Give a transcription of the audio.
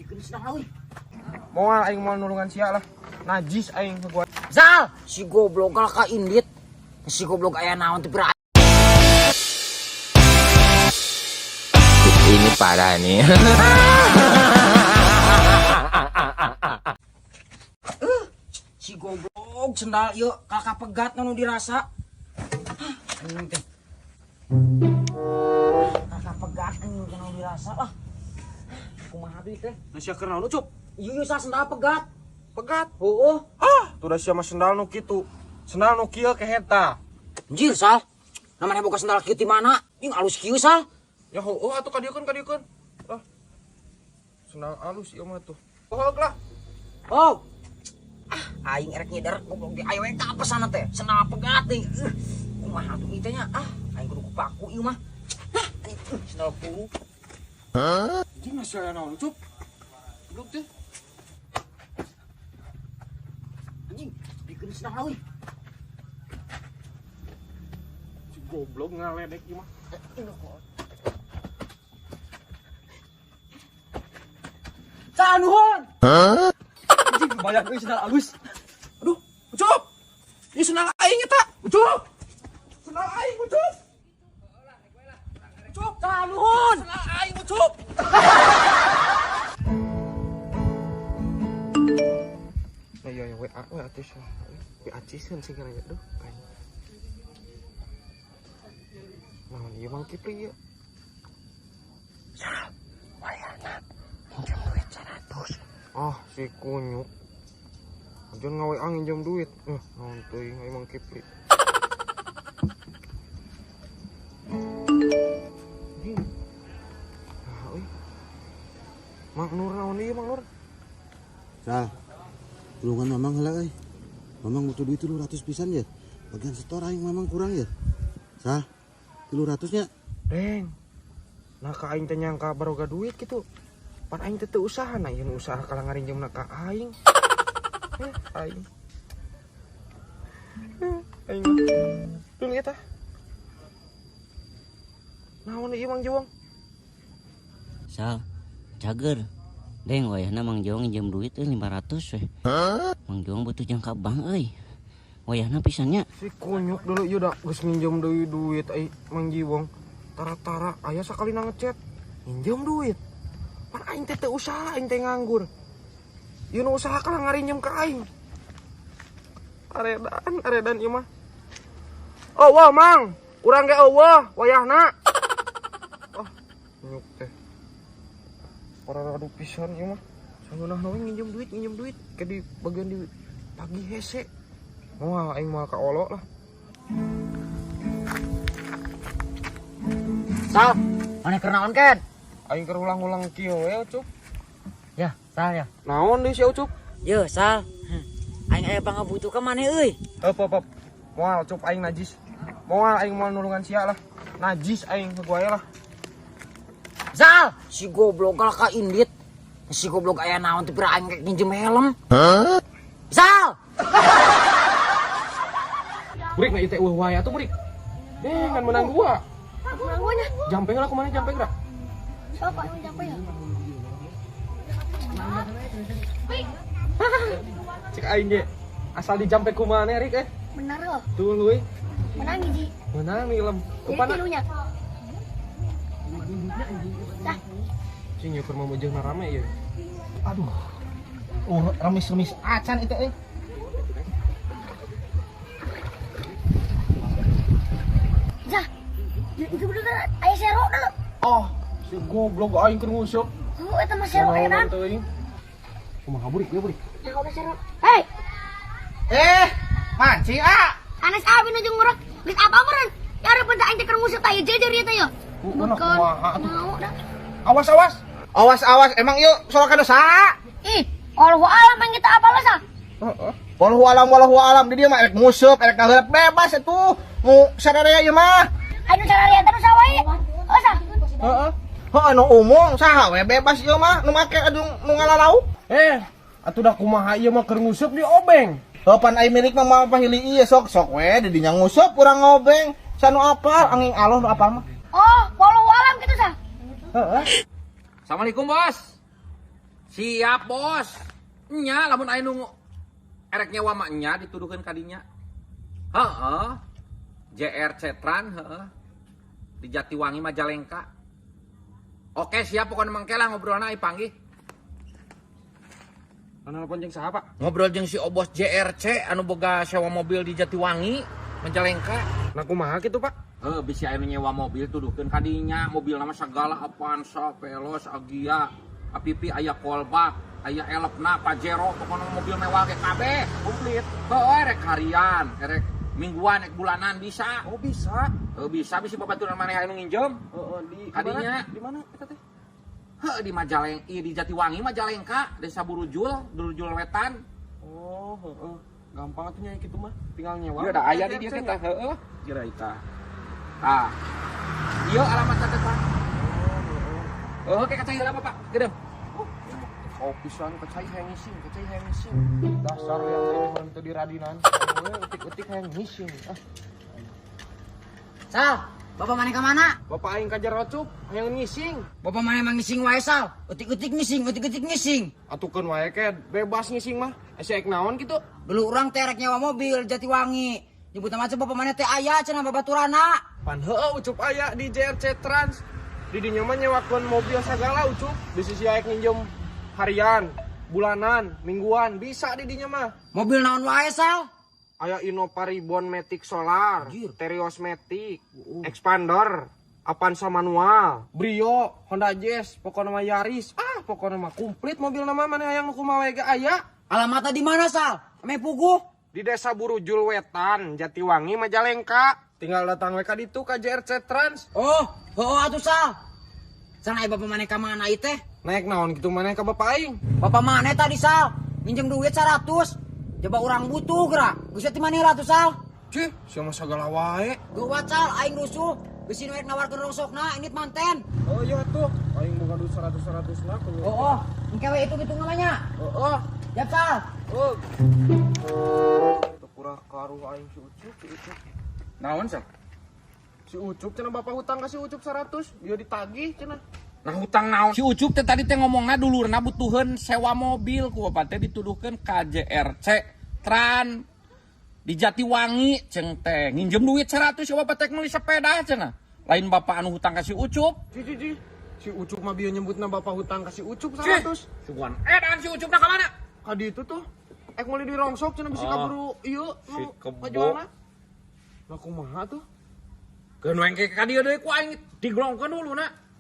Bikin senang euy. Moal aing moal nulungan sia lah. Najis aing gua. Zal, si goblok kalah ka indit. Si goblok aya naon teh pira. Ini parah nih. Si goblok sendal ieu kalah pegat nu dirasa. Hah, anjing teh. Kalah pegat anjing teh nu dirasa lah. Kumaha deui teh? Nah sia keur naon Ucup? Ieu ieu sah sendal pegat. Pegat. Heueuh. Ah, tuh da sia mah sendal nu kitu. Sendal nu kieu keheta. Anjir, Sal. Namanya boga sendal kieu ti mana? Jeung alus kieu, Sal. Ya heueuh atuh kadiekeun kadiekeun. Lah. Sendal alus ieu mah tuh. Hoog lah. Oh. Ah, aing erek nyider goblok ge ayo we ka apesana teh. Sendal pegat deui. Kumaha atuh ieu teh nya? Ah, aing kudu ku paku ieu mah. Hah, anjing, sendal puru. Anjing masih aya naon Ucup? Goblok teh. Anjing, bikin sendal euy. Si goblok ngaledek ieu mah. Sal nuhun. Anjing bayar euy sendal alus. Aduh, Ucup. Ieu sendal aing eta. Ucup. Sendal aing Ucup. Ucup, Sal nuhun. sendal aing Ucup. Nah, iya, iya, WA, WA tis. WA ciseun sih kira duh, aing. Naon ieu Mang Kipli ieu? Sal, wayahna minjem duit 100. Ah, si kunyuk. Ajan ngawe nginjem duit. Naon teuing aing Mang Kipli. Anjing. Ah, euy. Mang Nur naon ieu Mang Nur? Sal, tulungan mamang heula euy. Mamang butuh duit 300 pisan ya. Bagian setor aing mamang kurang ya. Sal, 300 nya. Deng. Nah ka aing teh nyangka baroga duit gitu. Pan aing teh teu usaha nah ieu nu usaha kalah ngarinjemna ka aing. Aing. Aing mah. Dul eta. Naon ieu Mang Juwong? Sal, cager. Deng wayahna Mang Juwong nginjem duit euy 500 we. Mang Juwong butuh jeung ka bank euy. Wayahna pisannya. Si kunyuk dulu ieu da geus nginjem deui duit ai Mang Jiwong. Tara-tara aya sakali na ngechat nginjem duit. Pan aing teh teu usaha, aing teh nganggur. Ieu nu usaha kalah ngarinjem ka aing. Aredan, aredan ieu mah. Oh, wah Mang, urang ge eueuh wayahna. Oh, nyuk teh. Ora radu pisan ieu mah. Sangeunahna we nginjem duit ke di bagian di pagi hese. Wah, aing mah ka olo lah. Sal, maneh keur naon ken? Aing keur ulang-ulang kieu we, Ucup. Ya, Sal ya. Naon deui sia Ucup? Yo, Sal. Aing aya pangabutuh ka maneh euy. Heup, heup, heup. Moal Ucup aing najis. Moal aing moal nulungan sia lah. Najis aing ke gua lah. Zal, si goblok kalah ka indit. Si goblok aya naon teh pira aing rek nginjem helm. Zal. Burik na ieu teh eueuh wae atuh burik. Ngan menang dua. Menang gua nya. Jampe lah kumaha jampe geura. Sok Pak, jampe ya. Cek aing ge. Asal dijampe kumaha rik eh. Benar loh. Tuh euy. Menang hiji. Menang nih lem. Jadi Kupana. tilunya. Dah. Cing ieu keur mamujeuhna rame ieu. Aduh. Oh, remis-remis acan itu euy. Zah. Itu bener aya sero dulu. Oh, si goblok aing keur nguseup. Oh, eta mah sero edan. Teuing. Kumaha burik ieu burik? Nah, udah sero. Hei, Mancing ah. anas abi nu jeung ngurek. Geus apa meureun? Ya reupeun teh aing teh keur nguseup teh jejer ieu teh yo. Kumaha atuh? Mau dah. Awas awas. Awas awas emang yuk solokan dosa. Ih, wallahu alam aing kita apa lo sah? Heeh. Wallahu alam di dieu mah erek nguseup, erek ngaheureup bebas atuh. Nu sararea ieu mah. Ayo sararea teh nu saha wae. Oh sah. Heeh. Heuh nu umum saha we bebas ieu mah nu make aduh nu ngalalauk. Atuh dah kumaha ieu mah keur nguseup di obeng. Heuh pan ai milik mah moal pahili ieu sok sok we di dinya nguseup urang ngobeng. Sanu apal angin aloh nu apal mah. Oh, wallahu alam gitu sah. Heeh. Assalamualaikum bos. Siap, Bos. Nya lamun aya nu erek nyewa mah nya dituduhkeun ka dinya. Heeh. JRC Tran heeh. Di Jatiwangi Majalengka. Oke, siap pokoknya mangke lah ngobrolna ai panggih. Nelpon jeung saha, Pak? Ngobrol jeung si Obos JRC anu boga sewa mobil di Jatiwangi Majalengka. Nah kumaha kitu, Pak? Heuh, bisi aya nu nyewa mobil tuduhkeun ka dinya, mobilna mah sagala Avanza, Veloz, Agya, APP aya Kolbak, aya Elfna, Pajero, pokoknya mobil mewah ge kabeh, komplit. Heuh, erek harian, erek mingguan, erek bulanan bisa. Oh, bisa. Heuh, bisa bisi babaturan maneh aya nu nginjem. Heeh, di Kadinya. Di mana eta teh? Heuh, di Majaleng, ieu di Jatiwangi Majalengka, Desa Burujul, Burujul Wetan. Oh, heeh. Gampang atuh nya kitu mah, tinggal nyewa. Ieu da aya di dieu teh tah, heueuh. Kira eta. Tah. Ieu alamat teh tah. Oh, heeh, kayak heula Bapak. Geudeung. Oh, pisan kacai hayang ngising, kacai hayang ngising. Dasar yang ini mah teu diradinan. Eutik-eutik hayang ngising. Ah, Sal, bapak maneh ka mana? bapak aing ka jero Cup, hayang ngising. Bapak maneh emang ngising wae Sal. Eutik-eutik ngising, eutik-eutik ngising. Atukeun wae ke bebas ngising mah. Asa ek naon kitu? Dulu urang teh rek nyewa mobil Jatiwangi. Nyebut nama bapak maneh teh aya cenah babaturana. Pan heueuh Ucup aya di JRC Trans. Di dinya mah nyewakeun mobil sagala Ucup. Di sisi aek nginjem harian, bulanan, mingguan bisa di dinya mah. Mobil naon wae Sal? Aya Innova Reborn Matic Solar, Anjir. Terios Matic, Expander, Avanza manual, Brio, Honda Jazz, pokoknya mah Yaris. Ah, pokoknya mah komplit mobil nama mana hayang nu kumaha wae ge aya. Alamatnya di mana Sal? Ame puguh. Di Desa Burujul Wetan, Jatiwangi, Majalengka. Tinggal datang we ka ditu ka JRC Trans. Oh, heueuh atuh Sal. Sana aya bapak maneh ka mana ieu teh? Naik naon kitu maneh ka bapak aing? Bapak maneh tadi Sal, minjem duit 100. Coba urang butuh gerak. Geus ti maneh atuh Sal. Cih, sia mah sagala wae. Geuwat Sal, aing rusuh. Bisi nu rek nawarkeun rongsokna, ini manten. Oh iya tuh, aing boga duit 100-100 na kudu. Oh, oh, engke we hitung-hitung namanya. Oh, oh. Siap Sal. Oh. Teu kurah karuh aing si Ucup, si Ucup. Naon sah? Si Ucup cenah bapak hutang ka si Ucup 100, dia ditagih cenah. Nah hutang naon? Si Ucup teh tadi teh ngomongna dulurna butuheun sewa mobil ku bapak teh dituduhkeun ka JRC Tran di Jatiwangi ceng teh nginjem duit 100 ka bapak teh meuli sepeda cenah. Lain bapak anu hutang ka si Ucup. Ci ci ci. Si Ucup mah bieu nyebutna bapak hutang ka si Ucup Cih, 100. Suguhan edan si Ucup na ka mana? Ka ditu tuh. Ek meuli di rongsok cenah bisi Oh. kaburu ieu Si nu kebo. ngajualna. Lah kumaha tuh? Keun we engke ka dieu deui ku aing diglongkeun dulu na.